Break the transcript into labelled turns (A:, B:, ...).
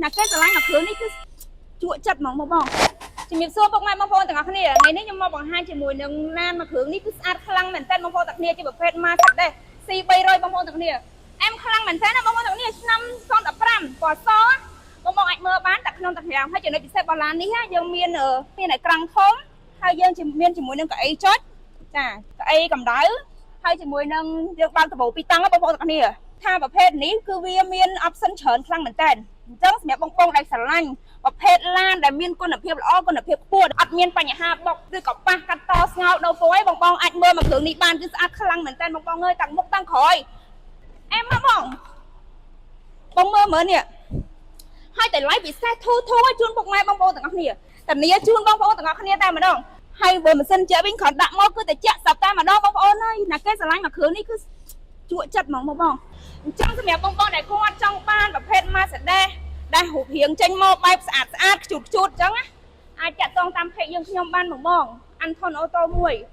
A: ណាគេស្រឡាញ់មកគ្រឿងនេះគឺជក់ចិត្តហ្មងបងបងជំរាបសួរពុកម៉ែបងប្អូនទាំងអស់គ្នាថ្ងៃនេះខ្ញុំមកបង្ហាញជាមួយនឹងឡានមួយគ្រឿងនេះគឺស្អាតខ្លាំងមែនទែនបងប្អូនទាំងគ្នាជាប្រភេទ Mercedes C300 បងប្អូនទាំងគ្នាអែមខ្លាំងមែនទែនណាបងប្អូនទាំងគ្នាឆ្នាំ2015ពណ៌សបងបងអាចមើលបានតែក្នុងតែក្រៅហើយចំណុចពិសេសរបស់ឡាននេះណាយើងមានមានអេក្រង់ធំហើយយើងមានជាមួយនឹងកៅអីចុចចាកៅអីកម្ដៅហើយជាមួយនឹងយើងបើកដំបូលពីរតង់ណាបងប្អូនទាំងគ្នាថាប្រភេទនេះគឺវាមាន option ច្រើនខ្លាំងមែនទែនអញ្ចឹងសម្រាប់បងប្អូនដែលស្រឡាញ់ប្រភេទឡានដែលមានគុណភាពល្អគុណភាពខ្ពស់អត់មានបញ្ហាបុកឬក៏ប៉ះកាត់តស្ងោដូរពណ៌ឯងបងបងអាចមើលមកគ្រឿងនេះបានគឺស្អាតខ្លាំងមែនទែនបងបងអើយតាំងមុខតាំងក្រោយអែមមកបងបងមើលមើលនេះហើយតែឡៃពិសេសធូធូឲ្យជូនពុកម៉ែបងប្អូនទាំងអស់គ្នាតានីជូនបងប្អូនទាំងអស់គ្នាតែម្ដងហើយបើម៉ាស៊ីនជាក់វិញគ្រាន់ដាក់មកគឺតែជាក់សັບតែម្ដងបងប្អូនហើយណាគេស្រឡាញ់មកគ្រឿងនេះគឺជក់ចិត្តហ្មងបងបងអញ្ចឹងសម្រាប់បងប្អូនដែលគាត់ចង់បានប្រភេទ Mercedes ដែលរូបរាងចេញមកបែបស្អាតស្អាតខ្ជូតខ្ជូតអញ្ចឹងណាអាចតាក់ទងតាម page យើងខ្ញុំបានបងបងអាន់ថនអូតូមួយ។